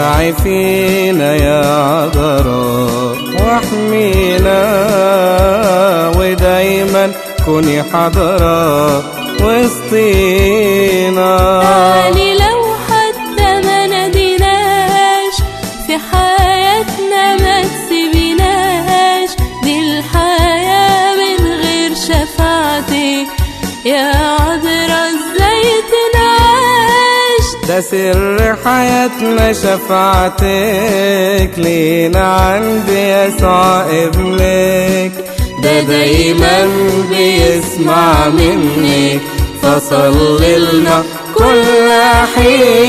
اشفعي فينا يا عذراء واحمينا، ودايما كوني حضرة وسطينا. تعالي لو حتى ما ناديناش، في حياتنا ما تسيبيناش، دي الحياة من غير شفاعتك يا عذرا ازاي تنعاش. ده سر حياتنا شفاعتك لينا عند يسوع ابنك، ده دايما بيسمع منك، فصلي لنا كل حين.